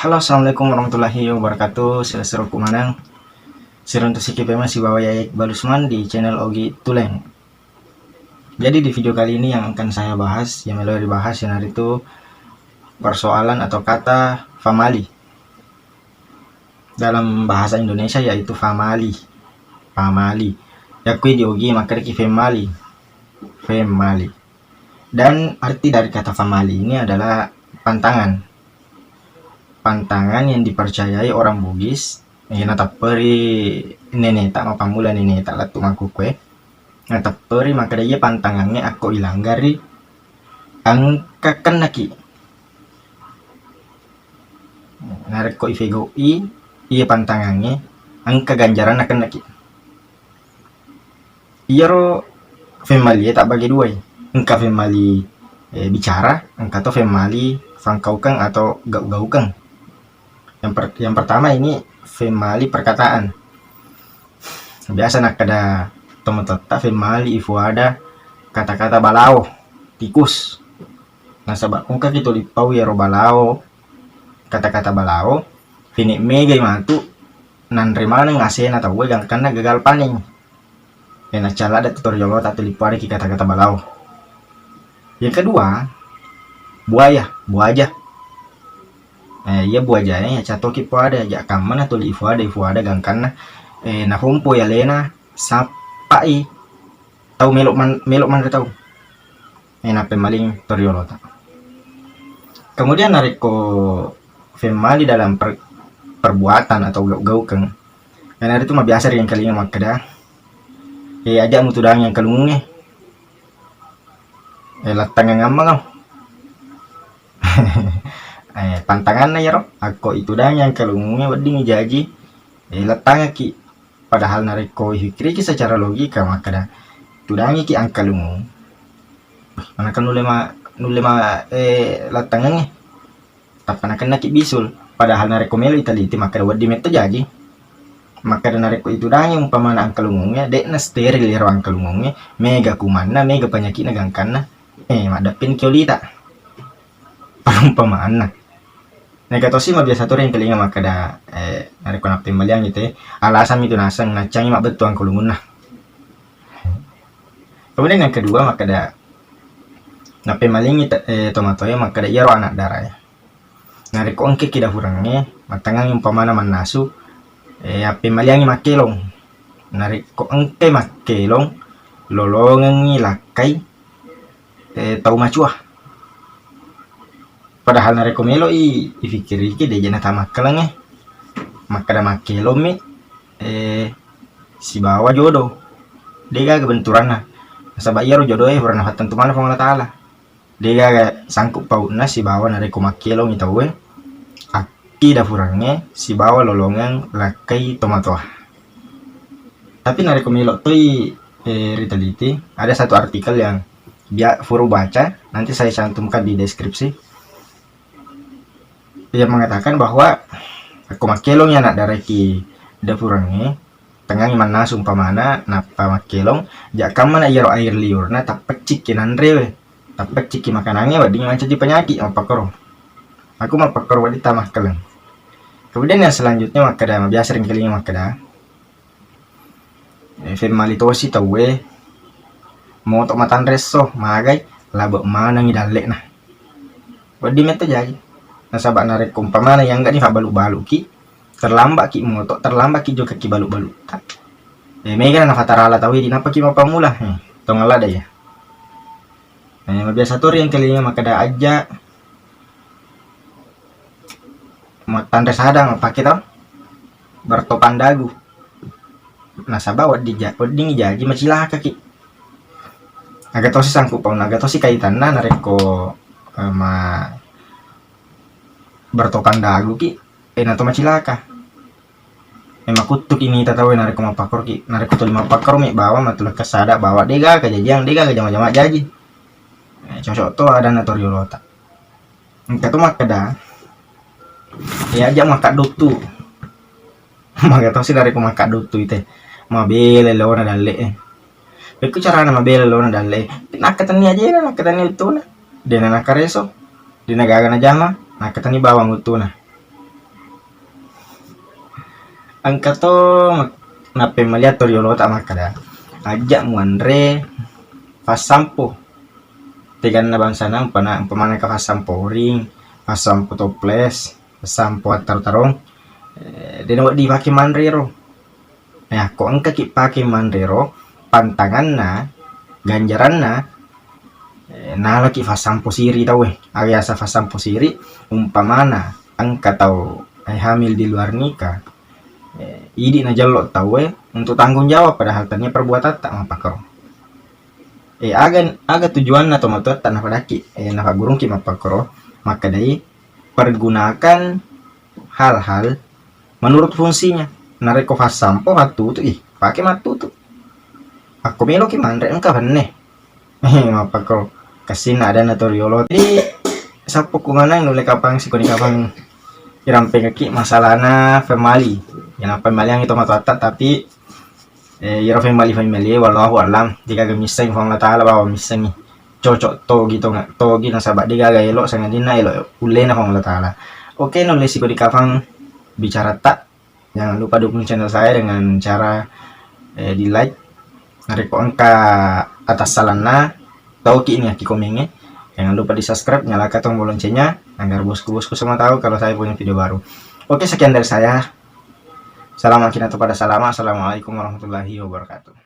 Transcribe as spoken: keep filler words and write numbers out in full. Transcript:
Halo, assalamualaikum warahmatullahi wabarakatuh. Sila seroku maneng. Siruntu siki pema sibawa Yaya Iqbal Usman di channel Ogi Tuleng. Jadi di video kali ini yang akan saya bahas, yang melo dibahas yang itu persoalan atau kata famali. Dalam bahasa Indonesia yaitu famali. Famali. Yakku di Ogi makkedaki femmali. Femmali. Dan arti dari kata famali ini adalah pantangan. Pantangan yang dipercayai orang Bugis, eh, natepperi neneta, mapammula neneta lettu makkukue. Natepperi makkeda iya pantangangnge akko ilanggari engka kennaki. Narekko ifegau'i iya pantangangnge, engka ganjaranna kennaki. Iyaro femmalie tabbagi duai. Engka femmali, eh, bicara, engka to femmali fangkaukeng atau gau-gaukeng. Yang per-, yang pertama ini femmali perkataan. Biasa nakkeda tomatoatta femmali ifuada kata-kata balao, tikus. Nasaba engkaki tuli pau iyaro balao, kata-kata balao, fini megai matu nanre maneng asena tauwe gangkanna gagal panen. Eh, nacca ladde tu toriolota tuli puadaki kata-kata balao. Yang kedua, buaya, buaja. Eh, iya buajae, eh, catoki puada, ja kammana tuli ifuada, ifuada gangkanna, eh, nafompo alena, sappai tau melo man-, melo manre tau. Eh, napemmaling toriolota. Kemudian narekko femmali dalam per-, perbuatan atau gau-gaukeng, iyanaritu mabiasa riengkalinga makkeda, eh, aja mutudangi angkalungungnge. Eh, lattangang ammangau. Eh, pantanganna iyaro, akko itudangi angkalungungnge weddingngi jaji, eh, lattangaki. Padahal narekko ifikkiriki secara logika makkeda tudangiki angkalungung, manakka nulle ma-, nulle ma-, eh, lattangengnge. Tappa nakennaki bisul. Padahal narekko melo iteliti makkeda wedding metto jaji. Makkeda narekko itudangi umpamana angkalungungnge, de'na steril iyaro angkalungungnge, mega kumanna, mega panyakitna gangkanna, eh, maddeppini kiolita. Perumpamanna. Nega tosi mabiasa to riengkalinga makkeda, eh, narekko nappemmaliangngi te, alasanmi tu naseng, naccangi mabbettu angkalungunna. Kemudian yang kedua makkeda, nappemmalingngi te-, eh, tomatoae makkeda iyaro anak darae. Narekko engkaki dafurengnge, mattangangngi umpamana mannasu, eh, appemmaliangngi makkelong. Narekko engkai makkelong, lolongengngi lakkai, eh, tau macua. Padahal narekko meloi ifikkiriki, de'ja natamakkelengnge. Makkeda makkelommi, eh, sibawa jodo. De'gaga benturanna. Nasaba iyaro jodoe pura nafattentu maneng Puang Allah Ta'ala. De'gaga sangku pautna sibawa narekko makkelongi tauwe, akki dafurengnge sibawa lolongeng lakkai tomatoa. Tapi narekko melo toi, eh, riteliti, ada satu artikel yang bia-, furu baca, nanti saya cantumkan di deskripsi, yang mengatakan bahwa akko makkelongi anak daraeki dafurengnge, tengngangngi mannasu umpamana, nappa makkelong, ja kammana iyaro air liurna, tappeccikki nanrewe, tappeccikki makanangnge, wedding mancaji penyakit, mappakkoro. Aku mappakkoro wedding tamakkeleng. Kemudian yang selanjutnya makkeda, mabiasa ringkalinga makkeda, eh, femmali tosi tauwe, moto matanre esso, magai, labe manengi dalle'na. Wedding metto jaji. Nasaba narekko umpamana iyanggani fabbalu-baluki, terlambaki moto, terlambaki jokaki balu-balutta. Eh, mega nafatarala tauwe, dinappaki mappammula. Hmm, tongella daya. Eh, mabiasa to riengkalinga makkeda ajja mattanre sada mappake tau bertopan dagu. Nasaba wedding ja-, wedding jaji macilakaki. Aga tosi sangku pauna, aga tosi kaitanna narekko, eh, ma-, bertopan daguki, eh, nato macilaka. Eh, makuttuki nita tauwe narekko mappakkoroki, narekko tuli mappakkoromi bawa matu lekka sada bawa, de'gaga kajajiang, de'gaga jama-jama jaji. Eh, cocok to adanna toriolota. Engka to makkeda, eh, aja makkadduttu. Maga tosi narekko makkadduttu ite. Mabela lona dalle'e. Pekko carana mabela lona dalle'e. Nakkatenni ajena, nakkatenni wettuna. De'na nakareso. De'na gaga najama, nakkatenni bawang wettuna. Engka to mak-, nappemmaliang to riolota makkeda, ajja muanre fassampo. Teganna bangsana umpana-, umpamana engka fassampo oring, fassampo toples, fassampo attaro-tarong, eh, de' nawedding pake manre ro. Nah, ko engkaki pake manre ro, pantanganna, ganjaranna, eh, nalaki fassampo siri tauwe. Aga yaseng fassampo siri, umpamana engka tau, eh, hamil di luar nikah, eh, idi najello tauwe untuk tanggung jawab, padahal tania perbuatatta mappakkoro. Eh, aga, aga tujuanna tomatoatta napadakki, eh, napaggurungki mappakkoro, makkedai pergunakan hal-hal menurut fungsinya. Narekko fassampo mattutu, ih, pake mattutu. Akko meloki manre engka fenne. Eh, mappakko kessinna adanna to riolo. Jadi, sappo ku maneng nulle kapang sikoni kapang irampengekki masalahna family. Yana family yang itu matoatta, tapi, eh, iro family, family, wallahu alam, degaga misseng Puang Allah Ta'ala bawa missengi. Cocok togi to, togi nasaba degaga elo, sangadinna elo ullena Puang Allah Ta'ala. Oke, nulle sikoni kapang bicara tak. Jangan lupa dukung channel saya dengan cara, eh, di like. Narekko engka atassalanna, tauki ni aki komengnge. Jangan lupa di subscribe, nyalakan tombol loncengnya agar bosku-bosku semua tahu kalau saya punya video baru. Oke, sekian dari saya. Salam akhirnya kepada salama. Assalamualaikum warahmatullahi wabarakatuh.